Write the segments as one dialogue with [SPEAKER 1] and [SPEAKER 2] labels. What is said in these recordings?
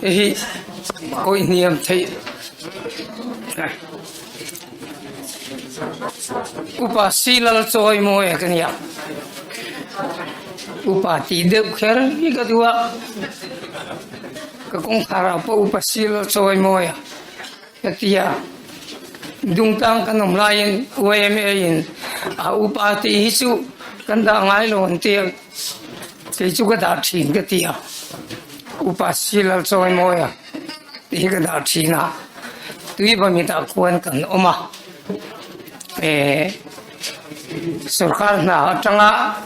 [SPEAKER 1] Hei hi kawih hniam theih upa silal chawi mawi a ka nia upa tih deuh kher hi ka duh a ka kawngkhar ah pawh upa silal chawi mawi a ka ti a dungtang kan awm laiin yma in a upa tih hi chu kan dah ngai lo an tia. Kei chu ka dah thin ka ti a, upa Silal Chawimawia tih hi ka dah thin a, tui Bamit-ah khuan kan awm a, eh sorkar hna atanga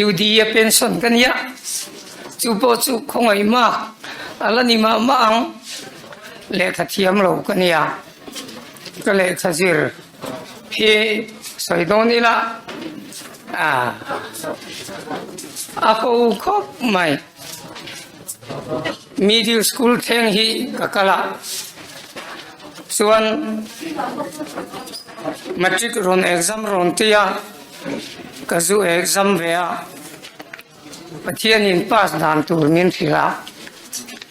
[SPEAKER 1] UDA pension ka nia, chu pawh chu khawngaih mak a la ni mah mah ang, lehkha thiam lo ka nia, ka lehkha zir. Hi sawi dawn ila a a ho khawp mai. Middle school thleng hi ka kal a, chuan matric rawn exam rawn ti a, ka zu exam ve a, Pathianin pass dan tur min hrilh a,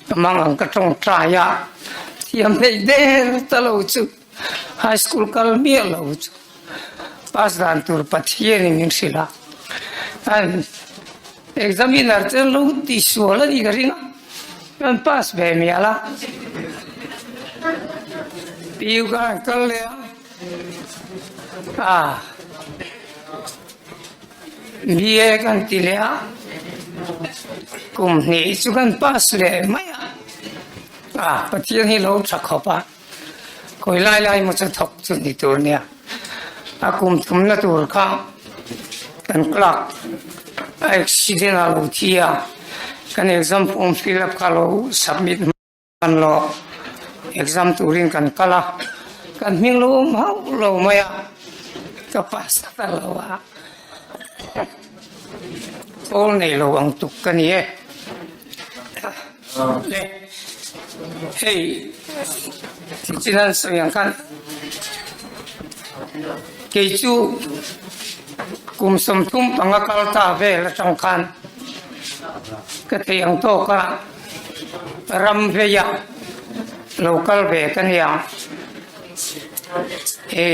[SPEAKER 1] ka mang ang ka tawngtai a, thiam hleih der ta lo chu. High school kal miah lo chu pass dan tur Pathianin min hrilh a, an examiner te an lo ti sual a ni ka ring a, an pass ve mial a, PU ka han kal leh a, ah BA kan ti leh a, kum hnih chu kan pass leh mai a, ah Pathian hi lo tha khawp a. Kawi lai lai maw chu thawk chu ni tur nia, a kum thumna tur kha kan clerk a accident a lo thi a, kan exam form fill up kha lo submit hman lo, exam turin kan kal a, kan hming lo awm hauh lo mai a, ka pass ta lo a, pawl nei lo ang tuk ka ni e. Le hei tichin an sawi ang khan kei chu kum 35 kal ta vel atang khan ka thei ang tawk a ram veia lo kal ve ka nia e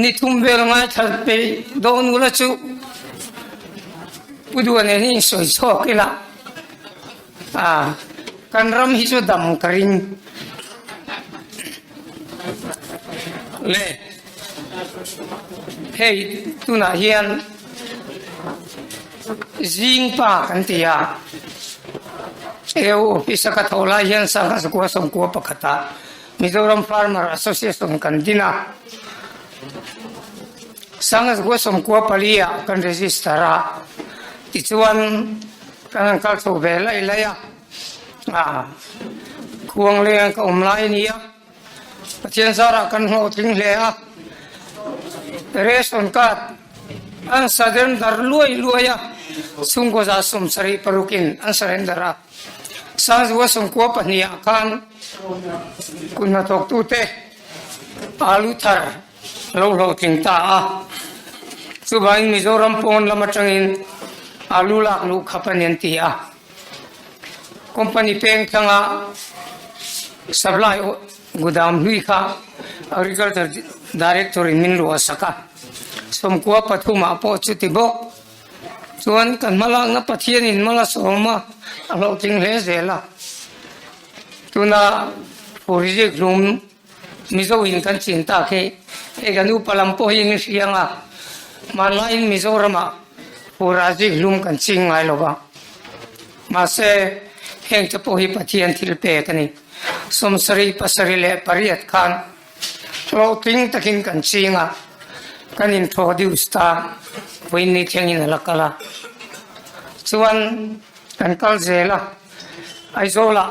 [SPEAKER 1] ni thum vel ngaithla peih dawn ula chu. Pu Duha nen hi insawi chhuak ila a kan ram hi chu dam ka ring le hei tunah hian zing pa kan ti a eu office a ka thawh lai hian sangha zakua sawmkua pakhatah Mizoram Farmer Association kan din a. Sangha 14 ah kan register a, tichuan kan han kal chho ve laih laih a, ah khuang leng ka awm lai a ni a, Pathian zarah kan hlawhtling hle a, ration card an surrender luai luai a, chhungkaw 76 in an surrender a, Sangha 92 ah khan kut hnathawktute alu thar A lo hlawhtling ta a, chuvangin Mizoram pawn lam atangin alu lak luh khap a ni an ti a. Company peng thlanga supply gudam hlui kha Agriculture Director in min luah sak a, 93 ah pawh chuti bawk chuan kan hmalakna Pathianin mal a sawm a, a hlawhtling hle zel a. Tuna Phurzik hlum Mizo in kan chin tak hi hei kan upa lam pawh hi in hria ang a, hmanlaiin Mizoramah fur-ah zik hlum kan ching ngai lo va, mahse heng te pawh hi Pathian thil pek a ni. 78 khan hlawhtling takin kan ching a, kan introduce ta vawiin ni thlengin a la kal a, chuan kan kal zel a, Aizawlah.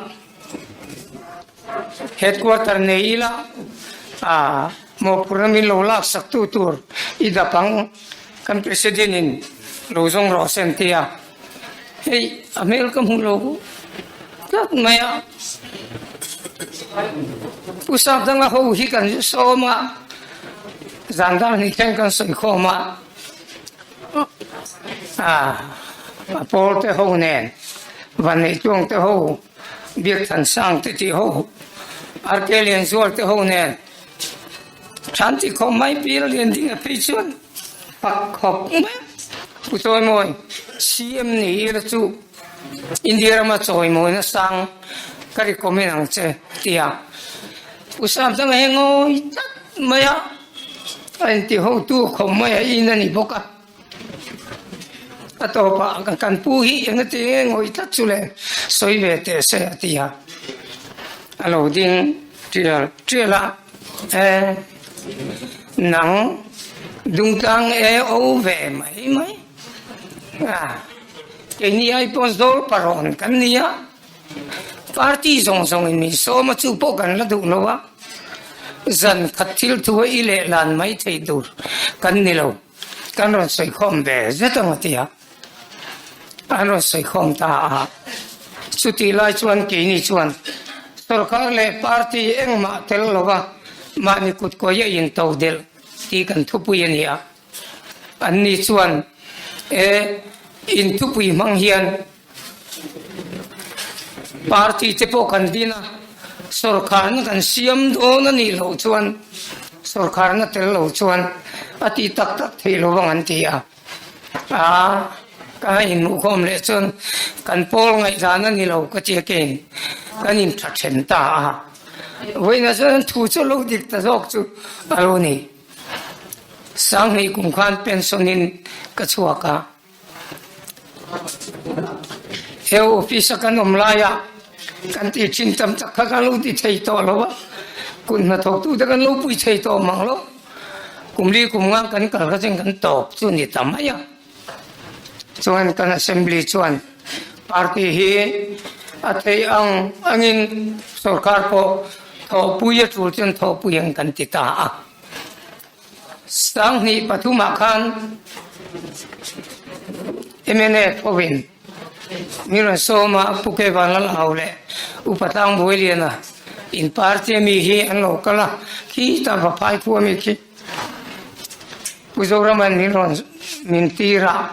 [SPEAKER 1] Headquarter nei ila a mawhphurhna min lo lak sak tu tur i dap ang kan president in lo zawng rawh se an ti a, hei a hmel ka hmu lo tlat mai a, Pu Sapdanga ho hi kan sawm a, zan dar hnih thleng kan sawi khawm a, ah. A pawl te ho nen Vanneihtuang te ho, Biakthansang te tih ho, RK Lianzual te ho nen than ti khawp mai Pir Lianding a phei chuan pak khawp mai a. Pu Chawimawi, CM ni ila chu India rama chawimawina sang ka recommend ang che ti a. Pu Samsanga hi ngawi tlat mai a, a inti hotu khawp mai a in a ni bawk a. A tawpah kan pu hi engati nge ngawih tlat chu le sawi ve teh se a ti a. A lo ding tial tial a, E, nang dungtlang e o ve mai mai a, keini ai pawh zawl parawn kan ni a, party zawng zawngin min sawm a chu pawh kan la duh lo a, zan khat thil thu a i lehlan mai thei tur kan ni lo. Kan rawn sawikhawm ve zet ang a ti a, an rawn sawikhawm ta a. Chutih lai chuan keini chuan sorkar leh party engmah tel lova mahni kut kawi a into delh tih kan thupui a ni a. Anni chuan e in thupui hmang hian Party te pawh kan din a, sorkarna kan siam dawn a nih loh chuan sorkarna tel lo chuan a tih tak tak theih lo vang an ti a. Aa ka inhmuhkhawm leh chuan kan pawl ngaihdan a ni lo ka tia kein kan intha then ta a. Vawiinah chuan thu chu lo dik ta zawk chu a lo ni. Sanghnih kum khan pension in ka chhuak a. He office a kan awm laia kan tih thin tam tak kha kan lo ti thei tawh lo a, kut hnathawktute kan lo pui thei tawh mang lo. Kum li kum nga kan kal kha chuan kan tawp chu ni ta mai a. Chuan kan assembly chuan party hi a theih ang angin sorkar pawh thawhpui a tul chuan thawhpui ang kan ti ta a. Sanghnih pathumah khan mnf hovin min rawn sawm a, Pu Kevan Lalhau leh Upa Tlangbuailiana in party ami hi an lo kal a, khitah Vaphai khua mi khi Pu Zoraman min rawn min tir a,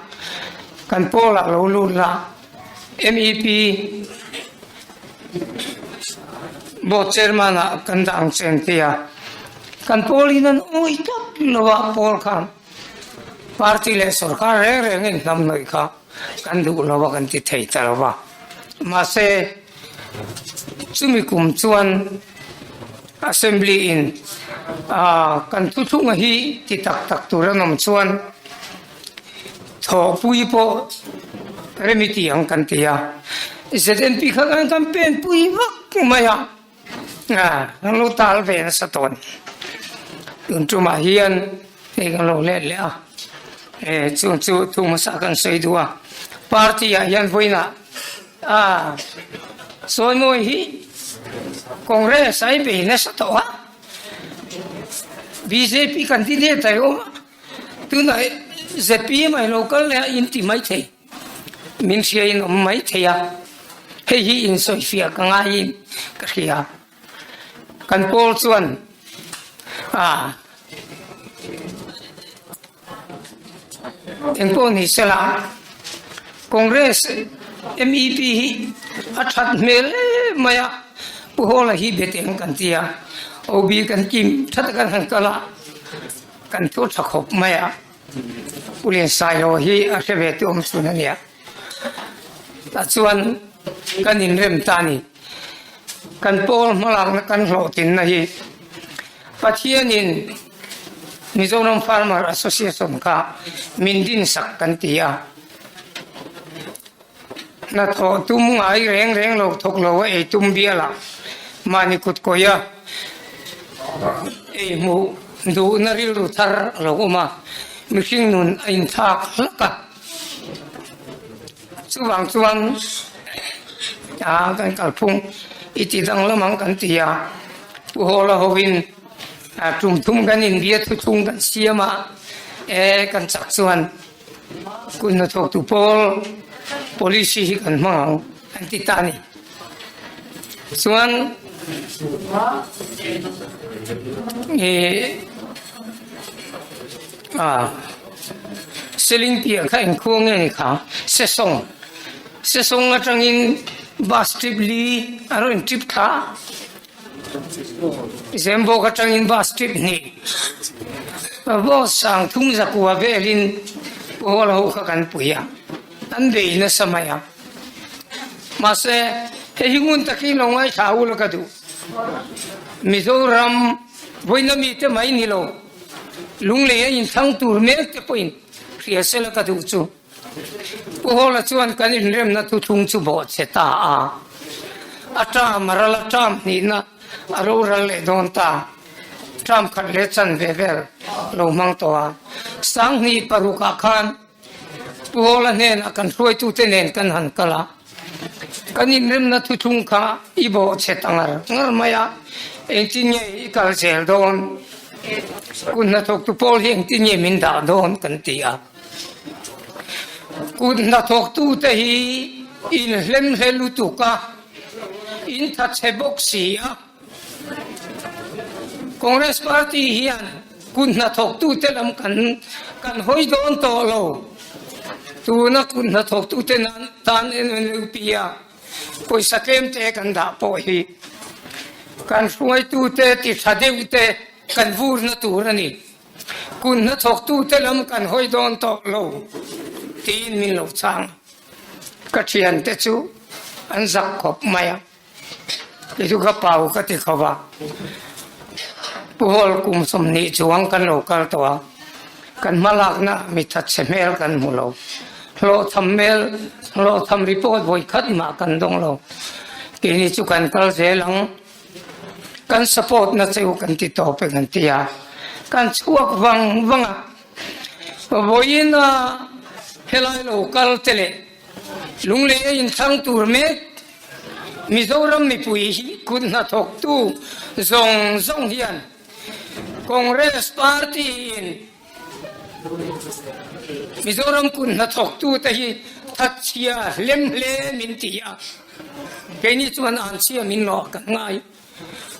[SPEAKER 1] kan pawlah lo lut la MEP Board Chairman ah kan dah ang che an ti a, kan pawl in an awih tlat lo a, pawl khan party leh sorkar reng reng in hnam hnawih kha kan duh lo a kan ti thei ta lo va, mahse chumi kum chuan Assembly in kan thuthlunga hi ti tak tak tur an awm chuan Thawhpui pawh remiti ang kan ti a, ZNP kha kan campaign pui vak mai a, kan lo tal ve nasa tawh a ni. Tun tumah hian hei kan lo let leh a, chung chu thu hmasa kan sawi duh a, party ah hian vawiinah sawi mawi hi Congress a i bei nasa tawh a, bjp kan ti let a i awm a. Tunah zpm a lo kal leh a in ti mai thei, min hria in awm mai thei a, hei hi insawifiah ka ngaiin ka hria. Kan pawl chuan ah engpawh ni sela Congress mep hi a that hmel em mai a, Pu Hawla hi bet eng kan ti a, OB kan kim tha takin han kal a. Kan thu tha khawp mai a, Pu Liansailo hi a hre ve tu awm chhun a nia. Tah chuan kan inrem ta a ni. Kan pawl hmalakna kan hlawhtlinna hi Pathianin Mizoram Farmer Association kha min dinsak kan ti a. Hnathawh tum ngai reng reng lo thawk lo a ei tum bial ah mahni kut kawih a ei hmuh duhna rilru thar a lo awm a, mihring nun a inthlak hlak a. Chuvang chuan a kan kalphung i ti danglam ang kan ti a, Pu Hawla hovin tum thum kan inbia thuthung kan siam a, e kan chak chuan Kut hnathawktu pawl policy hi kan hmang ang an ti ta a ni. Chuan ih ah. Seling piah kha engkhua nge ni kha? Sesawng. Sesawng atangin bus trip li a rawn trip thla a. Zembawk atangin bus trip hnih. Bus sang thung zakua velin Pu Hawla ho kha kan pui a, an bei nasa mai a. Mahse, hei hi ngun takin lo ngaithla u la ka duh. Mizoram vawiina mite mai ni lo, lunglei a inthlang tur mek te pawhin hria sela ka duh chu. Pu Hawla chuan kan inremna thuthlung chu bawh che ta a, a term a ral a, term hnihna a ro ral leh dawn ta, term khat leh chanve vel lo hmang tawh a. Sanghnih parukah khan Pu Hawla hnenah kan hruaitute nen kan han kal a, kan inremna thuthlung kha i bawh che ta ngar ngar mai a, engtin nge i kal zel dawn, kut hnathawktu pawl hi engtin nge min dah dawn kan ti a. Kut hnathawktute hi inhlemhle lutuk a, inthache bawk si a. Congress party hian kut hnathawktute lam kan kan hawi dawn tawh lo. Tuna kut hnathawktute nan tan NLUP a pawisa tlemte kan dah pawh hi kan hruaitute ti tha deuhte kan vurna tur a ni. Kut hnathawktute lam kan hawi dawn tawh lo tiin min lo chhang. Ka thiante chu an zak khawp mai a. Kei chu ka pau ka ti kho va, Pu Hall kum 20 chuang kan lo kal tawh a, kan hma lakna mi thatchhe hmel kan hmu lo, hlawhchham hmel, hlawhchham report vawi khat mah kan dawng lo. Keini chu kan kal zel ang, kan support na che u kan ti tawp e kan ti a, kan chhuak vang vang a, vawiin a helai lo kal te leh Lunglei a inthlang tur mek. Mizoram mipui hi kut hnathawktu zawng zawng hian Congress party in Mizoram kut hnathawktu te hi thatchhia hlem hle min ti a, keini chuan anchhia min lawh kan ngai.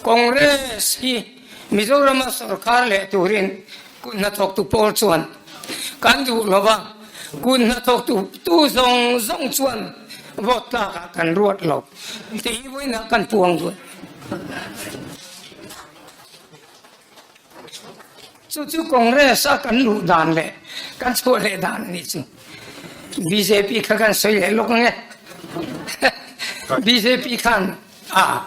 [SPEAKER 1] Congress hi Mizorama sorkar leh turin kut hnathawktu pawl chuan kan duh lo va, kut hnathawktu tu zawng zawng chuan vote tlakah kan ruat lo tih hi vawiinah kan puang duai. Chu chu Congress a kan luh dan leh kan chhuah leh dan a nih chu. Bjp kha kan sawi leh lawk ang e. Bjp khan a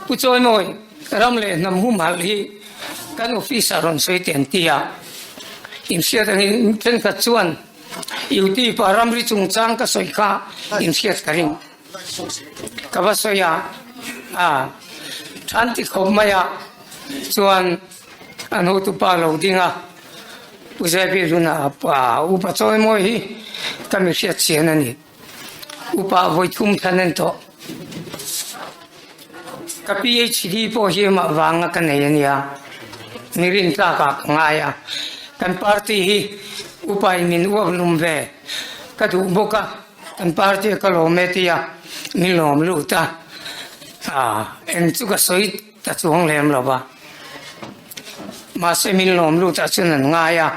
[SPEAKER 1] Pu Chawimawi ram leh hnam humhalh hi kan office ah rawn sawi teh an ti a. Inhriat angin thenkhat chuan YouTube ah ramri chungchang ka sawi kha inhriat ka ring. Ka va sawi a, a than ti khawp mai a chuan an hotupa lo ding a, Pu Zaibi Hluna pa upa chawimawi hi ka mi hriat chian a ni. Upa vawi thum thlan an tawh. Ka PhD pawh hi amah vanga ka nei a nia, mi rintlakah ka ngai a, kan party hi upain min uap lum ve ka duh bawk a. Kan party a ka lawm e tia min lawm lut a, eng chu ka sawi ta chuang lem lo va, mahse min lawm lut ah chuan an ngai a,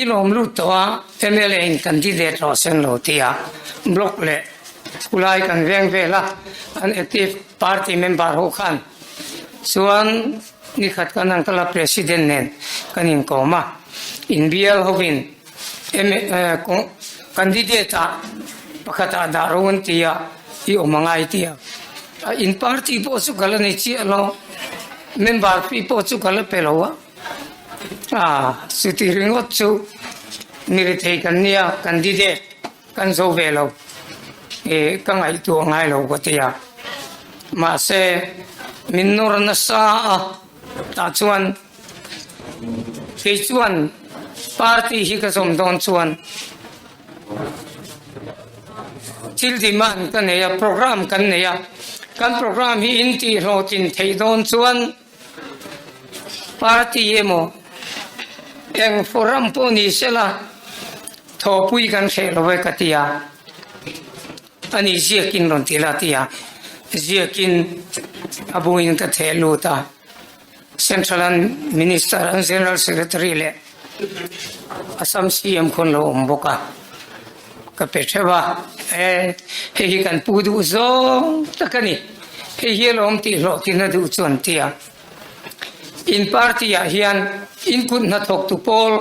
[SPEAKER 1] i lawm lut tawh a mla in candidate rawh sen lo tia block leh khulai kan veng vel a, an active party member ho khan chuan Nikhat kan han kal a, President nen kan inkawm a, inbial hovin candidate ah pakhat ah dah ro an ti a, i awm a ngai ti a, in party pawh chu ka la ni chiah lo, member fee pawh chu ka la pe lo a, chuti ringawt chu mi rethei kan nia candidate kan zo ve lo, ka ngaihtuah ngai lo ka ti a. Mahse, min nawr nasa a, tah chuan kei chuan party hi ka zawm dawn chuan thil demand ka nei a, program kan nei a, kan program hi in tih hlawhtlin theih dawn chuan party emaw eng forum pawh ni sela thawhpui kan hreh lo e ka ti a. A ni ziakin rawn ti la ti a, ziakin a buin ka theh lut a. Central an Minister an General Secretary leh Assam CM khawn lo awm bawk a, ka pe theuh a, e hei hi kan pu duh zawng tak a ni, hei hi alawm tih hlawhtlin a duh chu an ti a. In party ah hian in kut hnathawktu pawl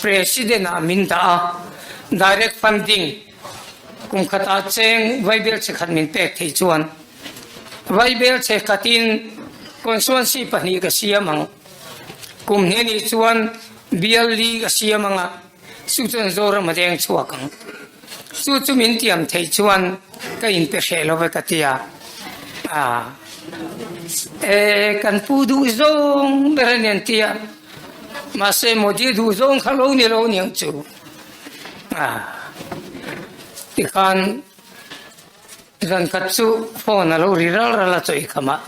[SPEAKER 1] President ah min dah a, direct funding kum khatah cheng vaibel che khat min pek theih chuan vaibel che khatin constituency pahnih ka siam ang. Kum hnih nih chuan bial li ka siam ang a, chu chuan Zoram a deng chhuak ang. Chu chu min tiam theih chuan ka inpe hreh lo ve ka ti a. Aa e kan pu duh zawng ber a ni an ti a, mahse Modi duh zawng kha lo ni lo niang chu. Aa tikhan zan khat chu phone a lo ri ral ral a chaw i khamah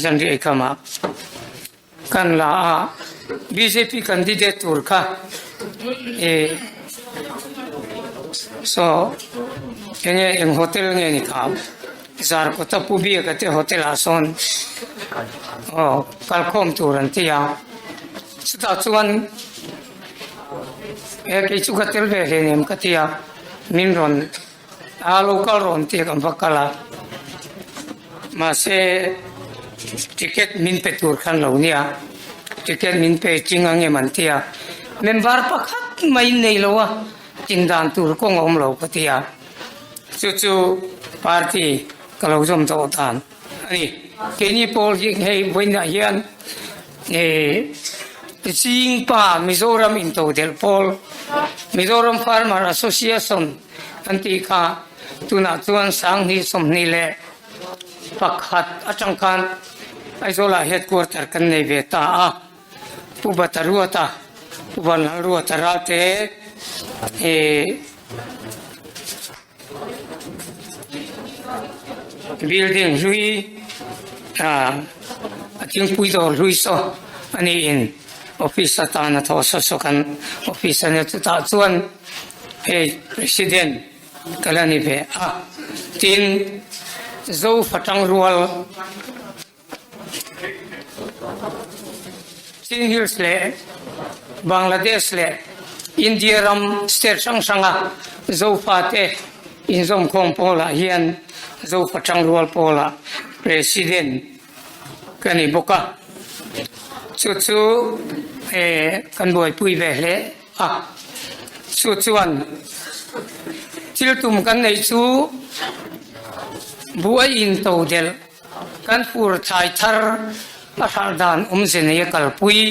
[SPEAKER 1] zan riah i khamah. Kan la a, bjp candidate tur kha e saw enge eng hotel nge ni kha Zarkawta Pu Biaka te hotel ah sawn aw kalkhawm tur an ti a, chutah chuan e kei chu ka tel ve hleinem ka ti a, min rawn A lo kal rawn tih kan va kal a, mahse ticket min pe tur khan lo nia, ticket min pe ching ang em an ti a, member pakhat mai nei lo a, chin dan tur kawng a awm lo ka ti a, chu chu party ka lo zawm tawh dan a ni. Keini pawl hi hei vawiinah hian ih Zingpa Mizoram Intodelh Pawl, Mizoram Farmer Association, Kan tih kha tunah chuan 20 21 atang khan Aizawlah headquarter kan nei ve ta a, Pu Bata Ruata, Pu Vanlal Ruata Ralte ih building hlui ah a thingpui dawr hlui saw a niin office atana thawh saw saw kan office a nia chutah chuan. Hei President ka la ni ve a, tin Zofa tangrual Chin Hills leh Bangladesh leh India ram state hrang hranga Zofa te inzawmkhawm pawlah hian Zofa tangrual pawlah President ka ni bawk a, chu chu kan buaipui ve hle. A, chu chuan thil tum kan neih chu buai in to delh kan fur thlai thar a hralh dan awmze nei a kalpui.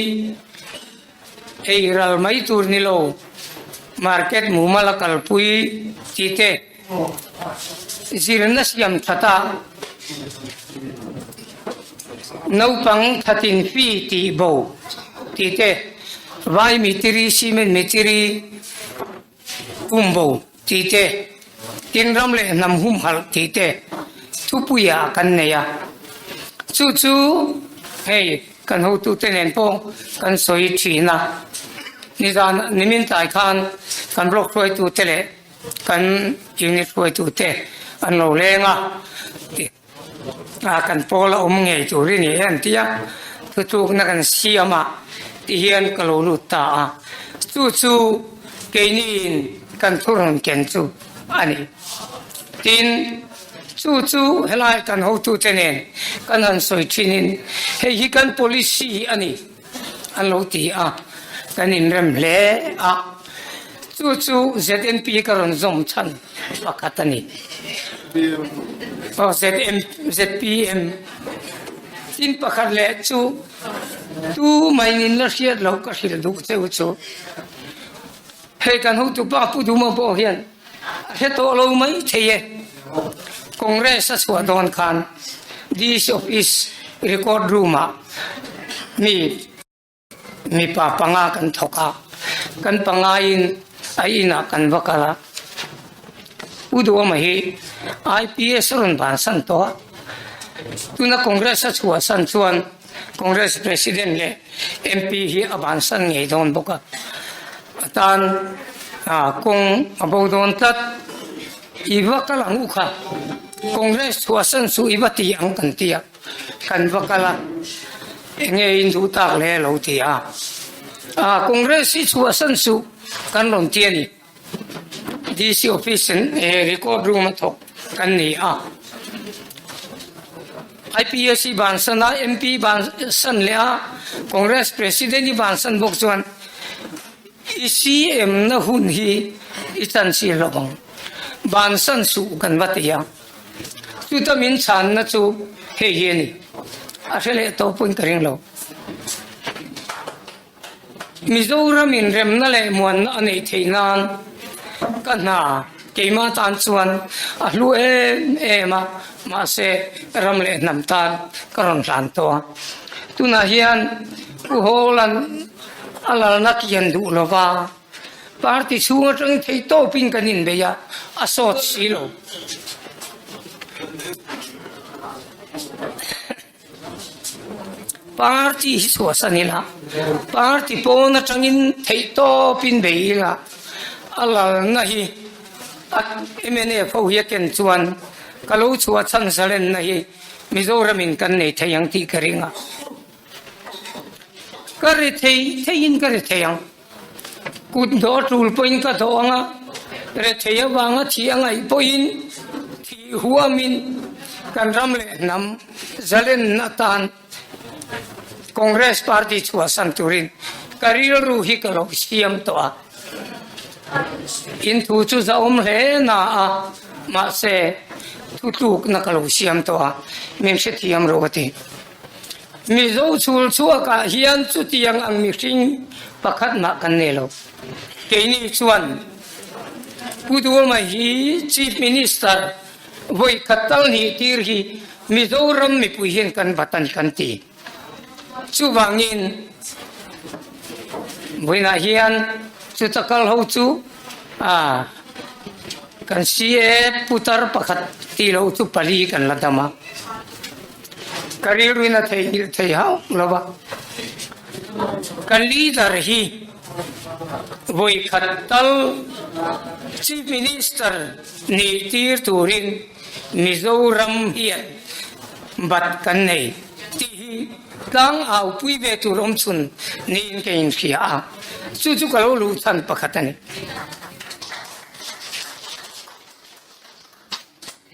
[SPEAKER 1] Ei ral mai tur ni lo market mumal a kalpui tih te zirna siam that a naupang thatin fee tih bo tih te vai mitiri cement mitiri kum bo tih te tin ram leh hnam humhalh tih te thupuiah kan nei a chu chu hei kan hotute nen pawh kan sawi thin a nizan nimin tlai khan kan block hruaitute leh Kan unit hruaitute an lo leng a, kan pawl a awm ngei tur i ni e an ti a, thutlukna kan siam a ti hian ka lo lut ta a, chu chu keiniin kan thurawn ken chu a ni. Tin, chu chu helai kan hotute nen kan han sawi thinin hei hi kan policy a ni. An lo ti a, kan inrem hle a, chu chu ZNP ka rawn zawm chhan pakhat a ni. Aw ZM, ZPM tin pakhat leh chu tu mai nin la hriat loh ka hrilh duh cheu chu hei kan hotupa Pu Duma pawh hian a hre tawh lo mai thei e. Congress a chhuah dawn khan DC office record room ah mi mipa panga kan thawk a, kan pangaiin a inah kan va kal a. Pu Duhawma hi IPS a rawn bansan tawh a, tuna Congress a chhuahsan chuan Congress President leh MP hi a bansan ngei dawn bawk a, a tan kawng a bo dawn tlat. I va kal ang u kha, Congress chhuahsan chu i va ti ang kan ti a, kan va kal a. Enge in duh tak le a lo ti a. A Congress hi chhuahsan suh kan rawn ti a ni. DC office in record room a thawk kan ni a. IPS hi bansan a, MP bansan leh a, Congress President hi bansan bawk chuan i CM na hun hi i chan si lo ang. Bansan suh kan va ti a. Chuta min chhanna chu hei hi a ni. A hre leh tawh pawhin ka ring lo. Mizoram in remna leh muanna a neih theih nan ka hna keimah tan chuan a hlu em em a, mahse ram leh hnam tan ka rawn hlan tawh a. Tunah hian Pu Hawla'n a lalna kian duh lova party chhung atang thei tawpin kan inbei a, a sawt si lo. Party hi chhuahsan ila, party pawn atangin theihtawpin bei ila, a lalna hi a mnf ho hi a ken chuan ka lo chhuah chhan zalenna hi Mizoramin kan nei thei ang tih ka ring a. Ka ri thei theiin ka ri thei ang. Kut dawh tul pawhin ka dawh ang a, rethei avanga thih a ngaih pawhin thih huamin kan ram leh hnam zalenna atan Congress party chhuahsan turin ka rilru hi ka lo siam tawh a. In thu chu zahawm hle na a, mahse thutlukna ka lo siam tawh a, min hrethiam rawh a ti. Mizo chhul chhuakah hian chutiang ang mihring pakhat mah kan nei lo. Keini chuan Pu Duhoma hi Chief Minister vawi khat tal nih tir hi Mizoram mipui hian kan vat a ni kan ti. Chuvangin vawiinah hian chuta kal ho chu kan CA putar pakhat tih loh chu pali kan la dam a. Ka rilruin a theihnghilh thei hauh lo va, ka leader hi vawi khat tal Chief Minister nih tir turin Mizoram hian bat kan nei tih hi tlang aupui ve tur awm chhun niin ka inhria a, chu chu ka lo luh chhan pakhat a ni.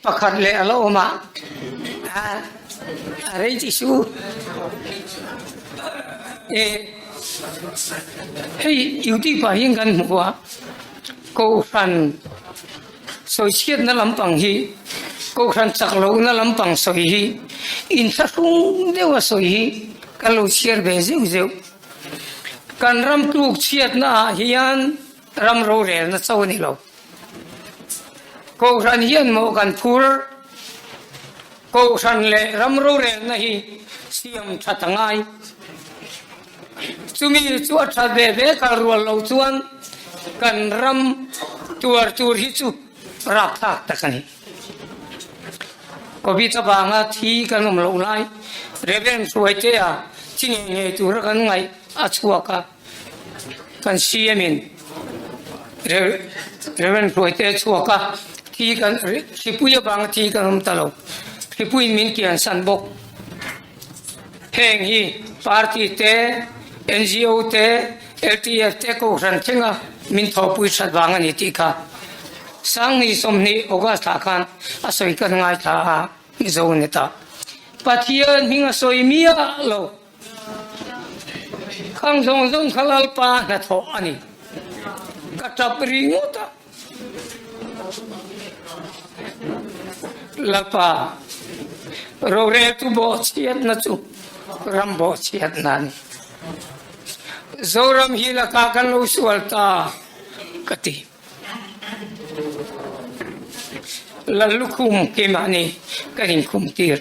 [SPEAKER 1] Pakhat leh a la awm a, a rei ti su. E, hei YouTube ah hian kan hmu a, Kohhran sawichhiatna lampang hi, Kohhran chak lohna lampang sawi hi, inthlahrung deuha sawi hi kan lo chhiar ve zeuh zeuh. Kan ram tluk chhiatna ah hian ram rorelna cho a ni lo. Kohhran hian maw kan phur? Kohhran leh ram rorelna hi siam that a ngai. Chumi chu a that ve ve kal rual lo chuan kan ram tuar tur hi chu rapthlak tak a ni. Covid avanga thi kan awm loh lai Reverend Hruaitea chi ngei ngei tura kan ngaih a chhuak a. Kan CM in Reverend Hruaite a chhuak a, thi kan hripui avanga thi kan awm ta lo. Hripuiin min kiansan bawk. Heng hi party te, NGO te, LTF te Kohhran thlenga min thawhpui that vang a ni tih kha Sanghnih 20 August ah khan a sawi kan ngaithla a, Mizo ni ta. Pathian hming a sawi miah lo. Khang zawng zawng kha Lalpa hnathawh a ni. Ka tap ringawt a. Lalpa, roreltu bawhchhiatna chu ram bawhchhiatna a ni. Zoram hi lakah kan lo sual ta ka ti. Lallukhum keimahni kan inkhum tir.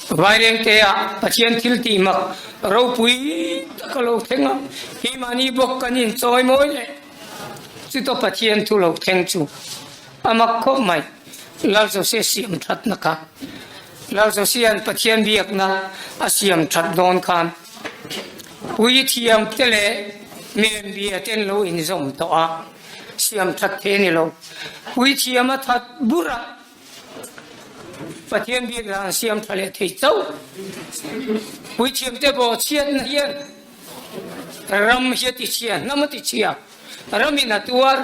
[SPEAKER 1] Vairengte-ah Pathian thil tih mak ropui tak a lo thleng a, keimahni bawk kan inchawi mawi leh chuta Pathian thu lo thleng chu a mak khawp mai. Lal Jose siam thatna kha Lal Josea'n Pathian biakna a siam that dawn khan Puithiam te leh milembia te an lo inzawm tawh a, siam that thei a ni lo. Puithiam a that bur a. Pathian biak dan siam tha leh thei chauh. Puithiamte bawhchhiatna hian ram hi a tichhia, hnam a tichhia, ramin a tuar.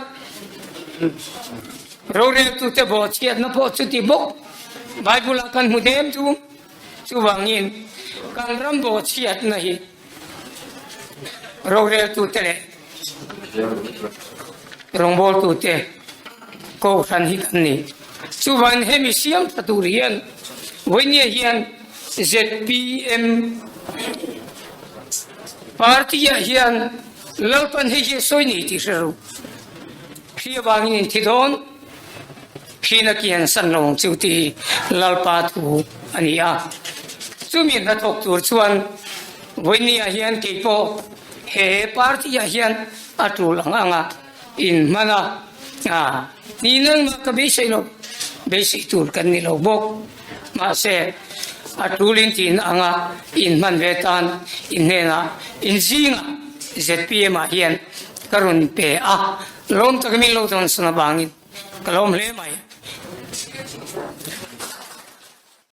[SPEAKER 1] Roreltute bawhchhiatna pawh chuti bawk Bible-ah kan hmu dem chu. Chuvangin kan ram bawhchhiatna hi roreltute leh rawngbawltute kohhran hi kan ni. Chuvangin hemi siam tha tur hian vawinia hian zpm party-ah hian Lalpan hei hi a sawi ni tih hre ru. Hri avangin in thi dawn. Phina kian san lo ang chu tih hi Lalpa thu a ni a. Chumi hnathawk tur chuan vawinia hian kei pawh he party-ah hian a tul ang anga inhman a, ni nangmah ka beisei lo, beisei tur kan ni lo bawk. Mahse, a tulin tihna anga inhman ve tan inhnenah inzingah ZPM-ah hian ka rawn pe a, lawm takin min lo dawnsawn avangin. Ka lawm hle mai.